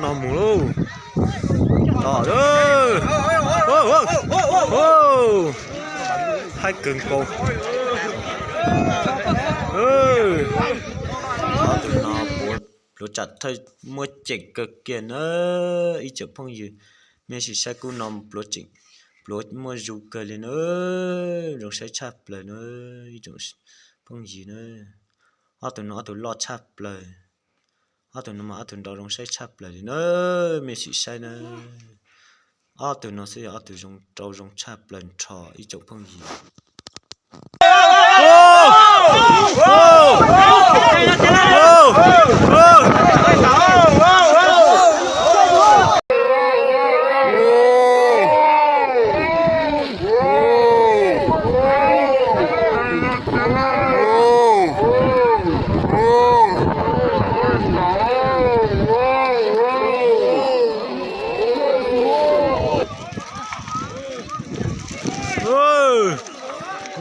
No mus lauj. Thaij kawg nkaus. Ob tug no pluav tsam thawj muaj ceem kawg kiag na ib tsoom phooj ywg. Nej sim saib kub no pluav tseem, pluav muaj zoo kawg li na, zoo saib tshaj plaws na ib tsoom phooj ywg na. Ob tug no ob tug loj tshaj plaws. Ob tug no mas ob tug nrau zoo saib tshaj plaws li na, mej sim saib na. Ob tug no xwb yog ob tug zoo rau zoo tshaj plaws nrho ib tsoom phooj ywg.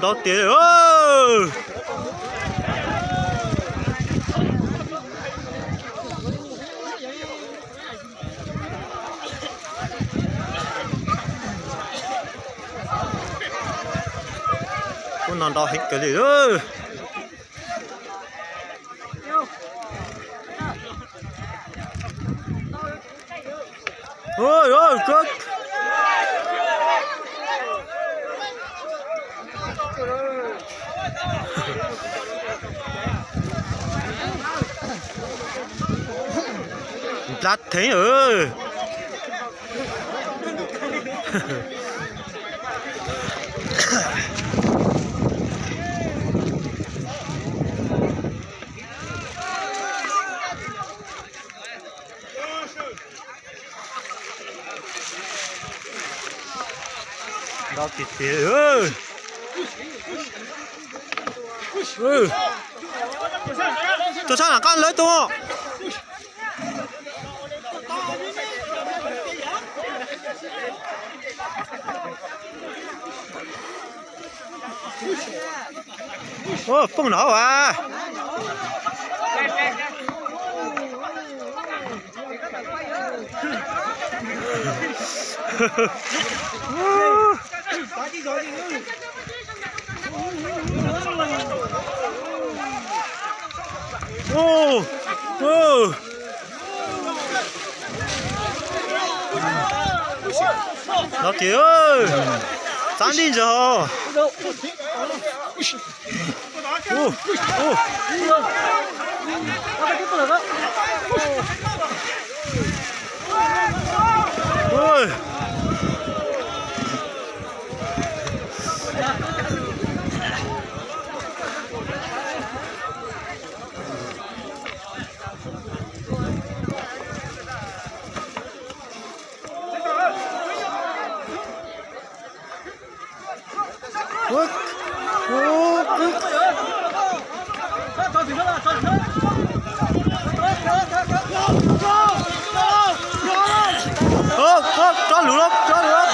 Ntau tiag. Kub no ntau heev kawg li. Nplab theeb. Ntau tiag tiag. Tuaj sab nram qab lawv tuaj. Poob nram hauv as. Los tiag, txav nti ntawd. Tso lus lawm, tso lus lawm.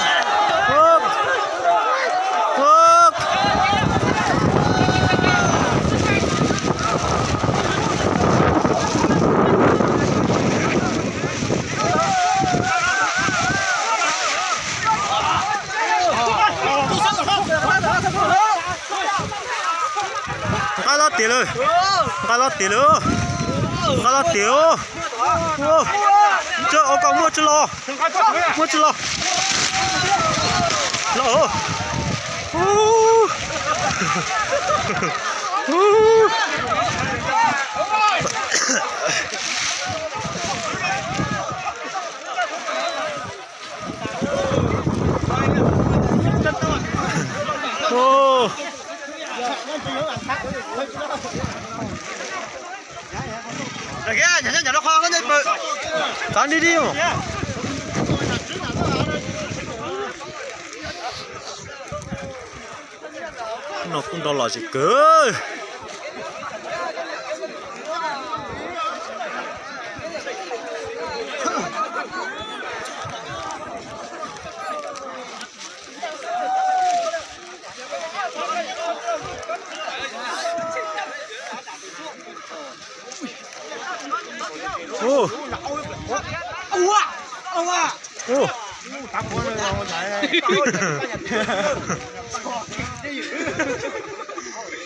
Nqa los tiag lawm, nqa los tiag lawm, nqa los tiag. Ua koj muaj tsi los, muaj tsi los. Los. Txav nti di. No kuj nrau lom zem kawg. Ua, ua. Ua.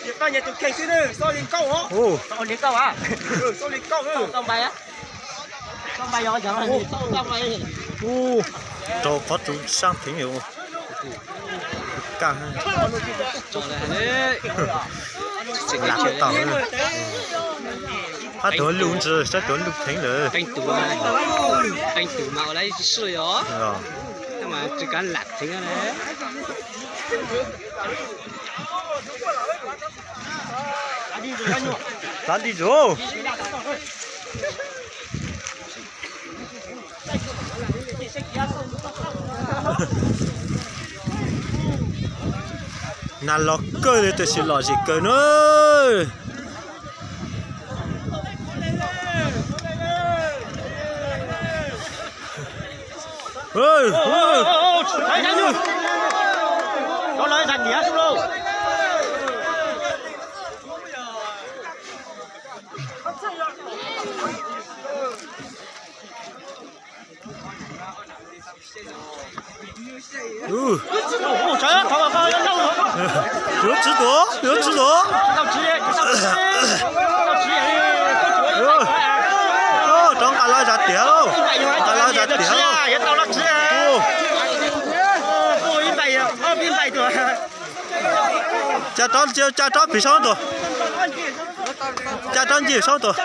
Niam paj nyas tus kheej xwb na, xoj li nkauj os. Xoj li nkauj a. Xoj li nkauj. Rau qhov tsuv sab theev. Kaj. Lam tau. Hab tuav luj ntsis, sab tuav luj theev lawm. Qee tus mas ua lawv tsis sib los yos. Mas tsis kav lam theev. Txav li zus. Nas los kawg li tab sis lom zem kawg na. Yuav tsis tuav, yuav tsis tuav. Rov nqa los zam tiav lauj, nqa los zam tiav lauj. Ca rov, ca rov pim saub tuaj. Ca rov ncig saub tuaj.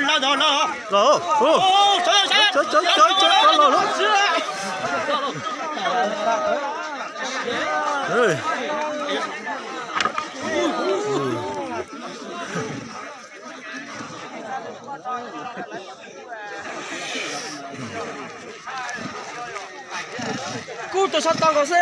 Los, los, los. Kub tuaj sab tod nkaus xwb.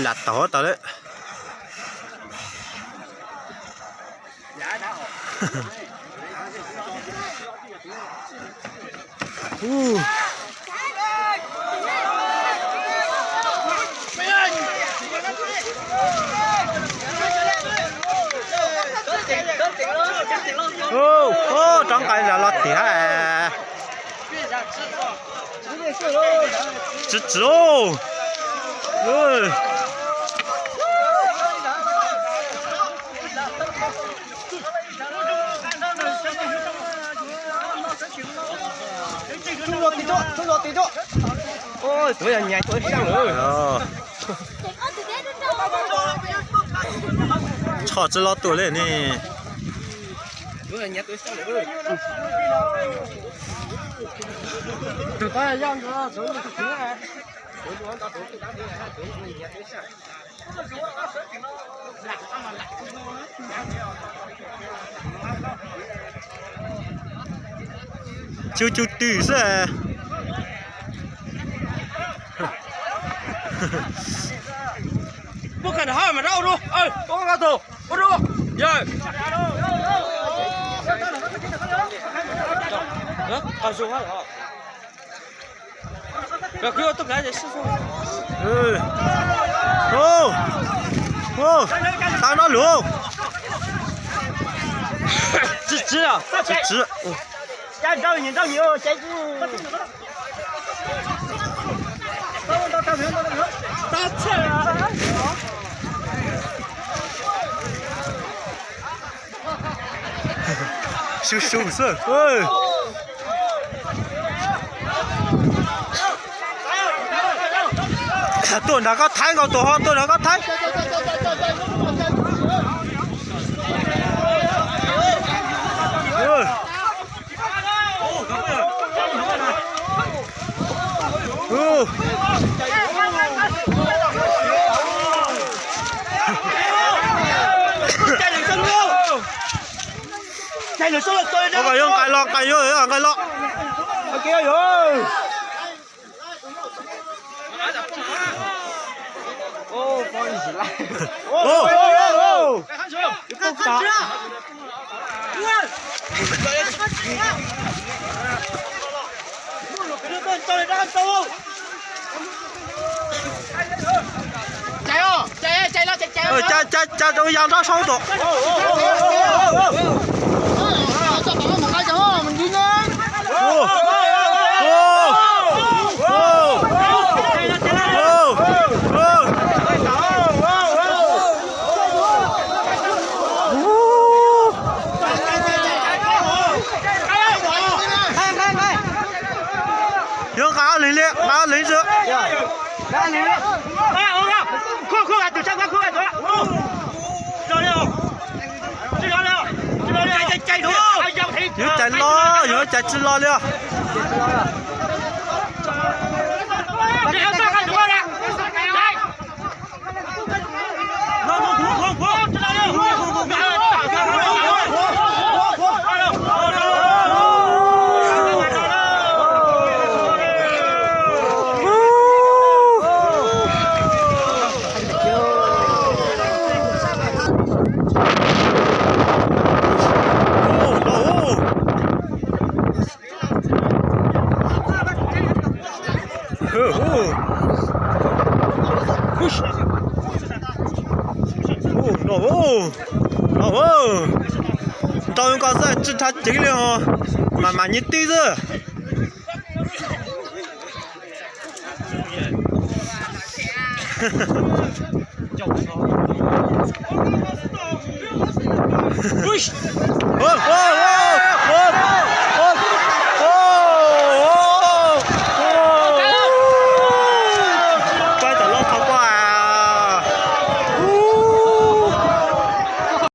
Lam tau tau lawm. Rov nqa zam los tiav. Tsis tsis. Tuav yog nyas tuaj ib sab lawm. Tsho tsis los tuaj li ne. Cug cug twm xwb. Tau no lus. Tsis tsis. Su su xwb. Tuaj nrog koj thaij nkaus, tuaj ho tuaj nrog koj thaij. Ua kom yuav nqaij los, nqaij yuav nqaij los. Cais, cais rau ya nrab saub tom. Yuav nqa li li, nqa li li. Yuav cais los, yuav cais tsis los li. Nrau koj xwb tsis thab ceev li ho, mas mas nyiaj tib xwb.